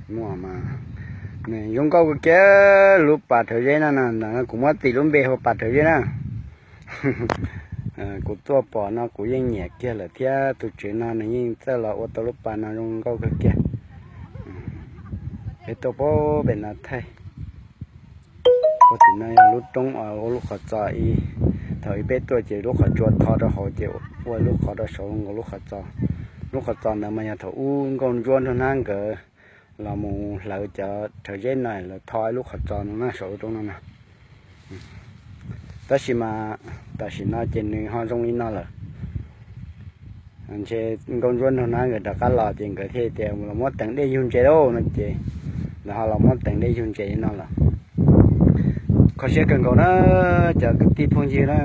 Muaj mas, nws zoo nkauj kawg kiag lub pas rhawv zeb no na, ntawm no kuv muab tis lub npe hu pas rhawv zeb na. Kuv tuaj pom no kuv yeej nyiam kiag lawm thiab, tus tswv no nws yeej txawj los ua tau lub pas no zoo nkauj kawg kiag. Peb tuaj pem no thaij. Ua tim no yog lub roob uas ua lub qhov txos ib, thaum ib peb tuaj ces lub qhov tsua tho rau hauv ces ua lub qhov rau saud nkaus lub qhov txos. Lub qhov txos ntawd mas yog thaum ub Nkauj Ntsuab Nraug Hnab nkawd los mus hlawv cov rhawv zeb no lawv tho ib lub qhov txos no na saum lub roob no na. Tab sis mas tam sim no ces nws ho zoo li no lawm. Ntshe Nkauj Ntsuab Nraug Hnab nkawd rov qab los ces nkawd thiaj tias los muab teev dej yug ntses lauj no ces lawv ho los muab teev dej yug ntses li no lawm. Kho siab kawg nkaus na, cov kwv tij phooj ywg na.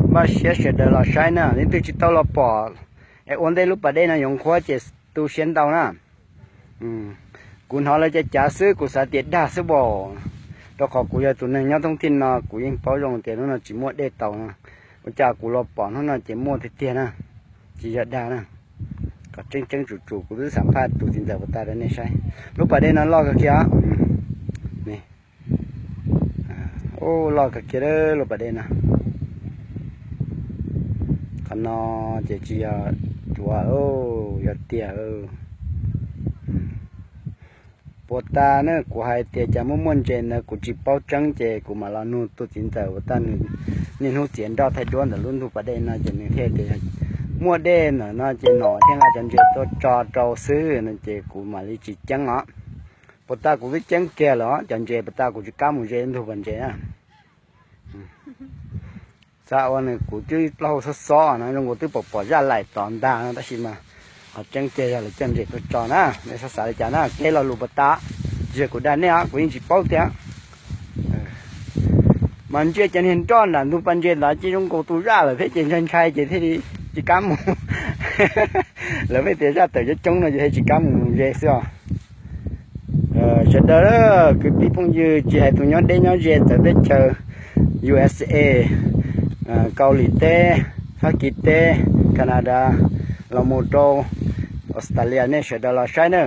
Npaj siab sawv daws los saib na, leej twg tsis tau los pom es ua ntej lub pas dej no yuav qhuav ces tu siab ntau na. Kuv hnov lawv cav cav xwb kuv xav tias dag xwb as, rau qhov kuv yog tus neeg nyob thoob thij no kuv yeej paub zoo tias hnub no tsis muaj dej tau no. Ua cas kuv los pom hnub no ces muaj tiag tiag na, tsis yog dag na. Kom tseeb tseeb tsum tsum kuv twb xam phaj tus txiv ntxawm puas tag rau nej saib. Lub pas dej no loj kawg kiag, loj kawg kiag lub pas dej no. Qhov no ces tsis yog cuav, yog tiag. Puas tag na, kuv hais tias cas muaj muaj ntses ntawd kuv tsis paub tseeb ces kuv mam los nug tus txiv ntxawm puas tag, nws niaj hnub txiav nroj thaij duab ntawm lub ntug pas dej no ces nws thiaj tias muaj dej ntawm no ces nom thiaj nqa cov ntses tuaj tso rau xwb no ces kuv mam li tsis ceeb os. Puas tag kuv twb ceeb kiag lawm, cov ntses puas tag kuv tsis kam mus ze ntug pas ntses na. Xav ua nws kuv twb plaub hau xob xob no zoo nkaus twb pom pom zaj laim tom ntag no tab sis mas qhov tseeb kiag yog lawv coj ntses tuaj tso na, nej xav xav li cas na, kev lo lus puas tag, tsis yog kuv dag nej os, kuv yeej tsis paub tiag. Mas ntsia cov niag nroj nram ntug pas ntses ntawd ces zoo nkaus tus zaj lawm thiab ces ntshai ntshai ces thiaj li tsis kam mus. Lawv pheej tias zaj tawm coob coob no ces thiaj tsis kam mus ze xwb os. Sawv daws, kwv tij phooj ywg tsis hais tus nyob deb nyob ze txawv teb chaws U S A, Kaus Lim teb, Fab Kis teb, Canada, los mus rau Australia nej sawv daws los saib na.